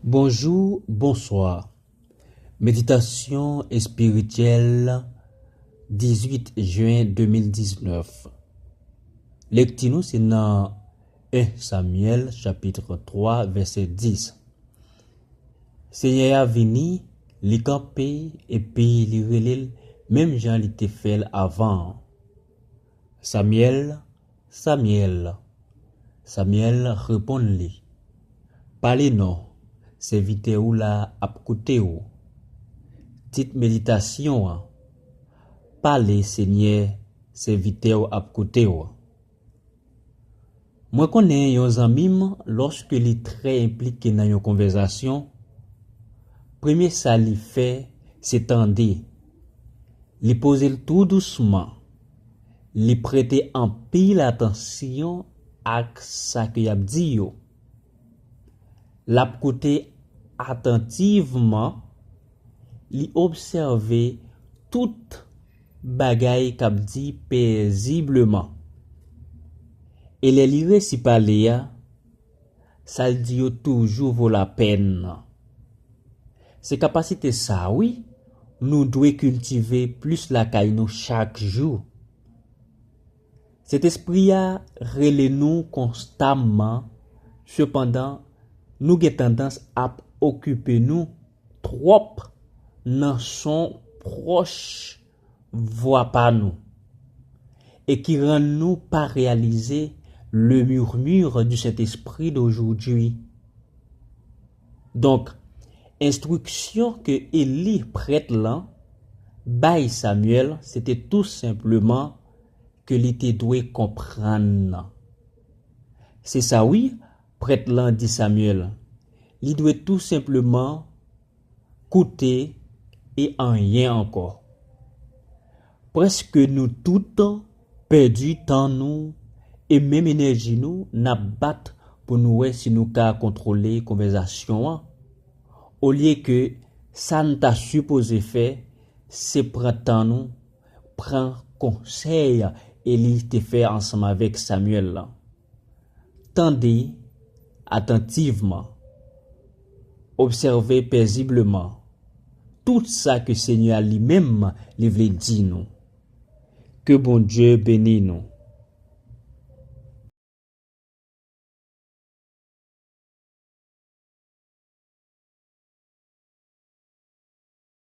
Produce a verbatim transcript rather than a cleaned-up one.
Bonjou, bonswa. Meditasyon espirityèl, dizuit jen de mil diznèf. Lekti nou se nan en Samyèl chapit twa vèsè dis. Senyè a vini, li kanpe epi li rele l menm jan li te fè l avan an. Samyèl, Samyèl. Samyèl reponn li, pale non, sèvitè w la ap koute w. Tit meditasyon an, pale Senyè, sèvitè w ap koute w. Mwen konnen yon zanmi m, lòske li trè enplike nan yon konvèzasyon, premye sa li fè, se tande. Li poze l tou dousman. Li prete anpil atansyon ak sa ke y ap di yo. L ap koute atantivman, li obsève tout bagay k ap di pezibleman. E lè li resi pale a, sa l di yo toujou vo lapèn. Se kapasite sa a, wi, nou dwe kiltive plis lakay nou chak jou. Sentespri a rele nou konstamman, sepandan, nou gen tandans ap okipe nou twòp nan son pwòch vwa pa nou e ki rann nou pa reyalize le murmure du Saint-Esprit d'aujourd'hui. Donk, enstriksyon ke Eli, prèt lan, bay Samyèl, se te tou senpleman ke li te dwe konprann nan. Se sa wi, prèt lan di Samyèl, li dwe tou senpleman koute e anyen ankò. Prèske nou tout pèdi tan nou e menm enèji nou n ap bat pou nou wè si nou ka kontwole konvèzasyon an. Olye ke sa n ta sipoze fè, se pran tan nou, pran konsèy Eli te fè ansanm avèk Samyèl lan. Tande atantivman. Obsève pezibleman tout sa ke Senyè a li menm li vle di nou. Ke Bondye beni nou.